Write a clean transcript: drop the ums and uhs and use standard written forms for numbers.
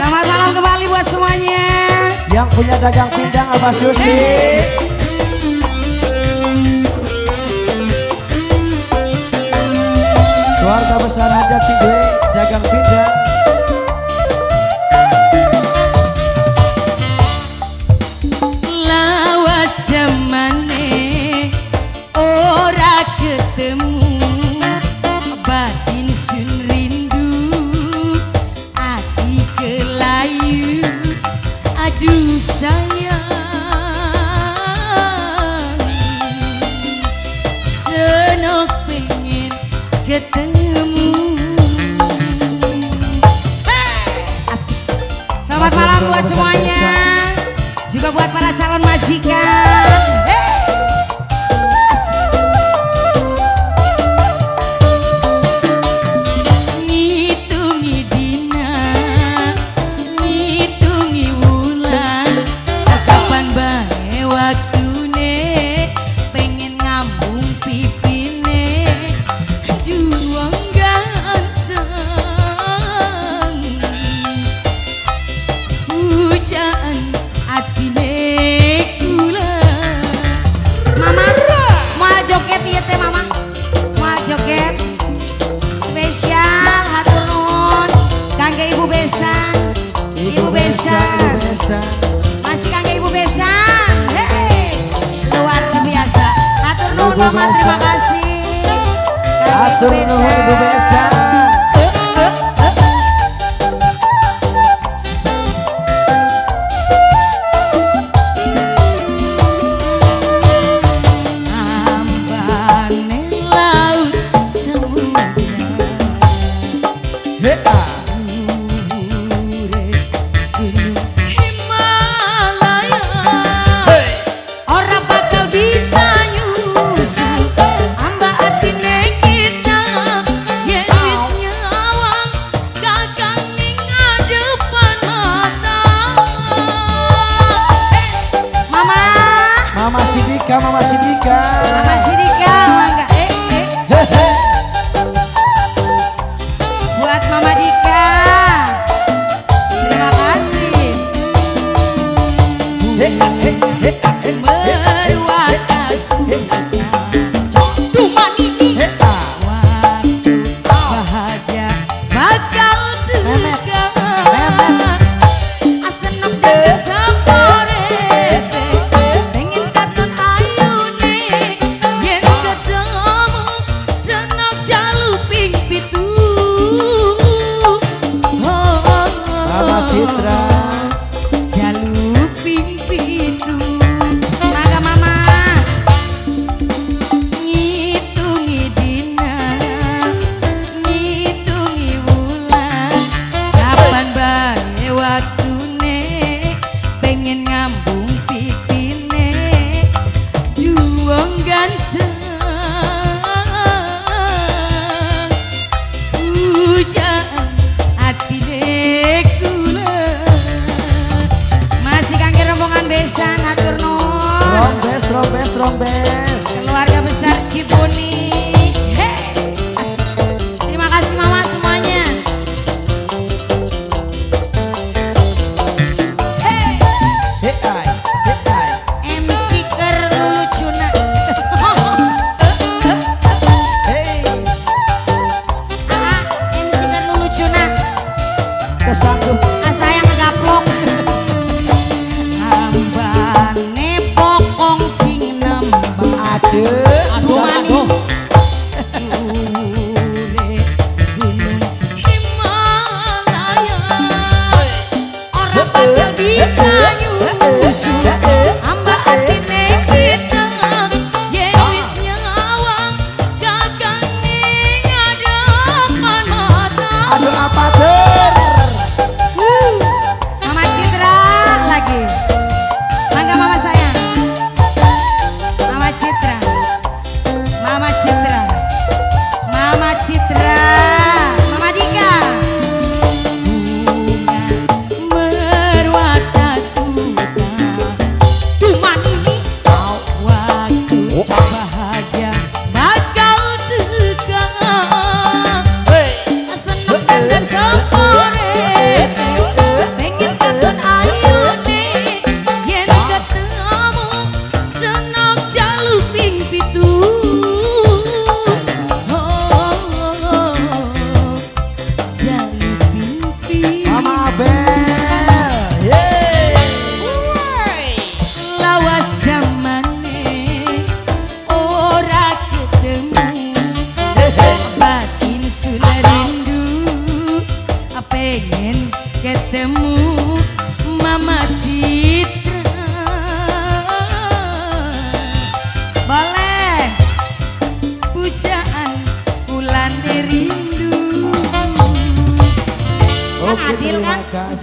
Selamat malam kembali buat semuanya. Yang punya dagang pindang Abah Susi. Keluarga besar Hajat Singwe dagang pindang. Lawas zamane ora ketemu, batin sun rindu, ati kelayu, aduh sayang, senok pengen ketemu. Hey! Asik. Selamat malam buat semuanya, juga buat para calon majikan. Hey! Asik. Ngitungi dina, ngitungi wulan, kapan bae waktune, pengen ngambung pipine, aduh wong ganteng, hujan atine kula. Mama, mau joget ieu teh mama, mau joget spesial hatur nuhun kangge Ibu Besan, Ibu Besan, masih kangge Ibu Besan. Hey, luar biasa. Hatur nuhun mama, terima kasih. Hatur nuhun Ibu Besan. Ambane laut samudra, dhuwure gunung Himalaya, ora bakal bisa nyusul amba atine kita yen wis nyawang kakang ning ngadepan mata. Mama, Mama Sidika, Mama Sidika, Mama Sidika, mangga. Buat Mama Dika, terima kasih. Berwarna Tumanini, waktu bahagia bakal teka. Asenok dan saporete, pengen katon ayune, yen ketemu senok jalu ping 7. Mama Citra, jalu ping 7. Mangga mama, ngitungi dina, ngitungi wulan, kapan bae waktune, pengen ngambung pipine, juang ganteng, hujan atine kula. Masih kangge rombongan besan, hatur nuhun. Rombes, rombes, rombes. Keluarga besar Cibuni. Hey, asik. Terima kasih mama semuanya. Hey, Hey, ai, hey, ai. MC ker lulucuna. Hey, Ah, MC ker lulucuna. Kesanggup. Ah, saya ngegaplok. Ambane pokong sing nembang. Aduh.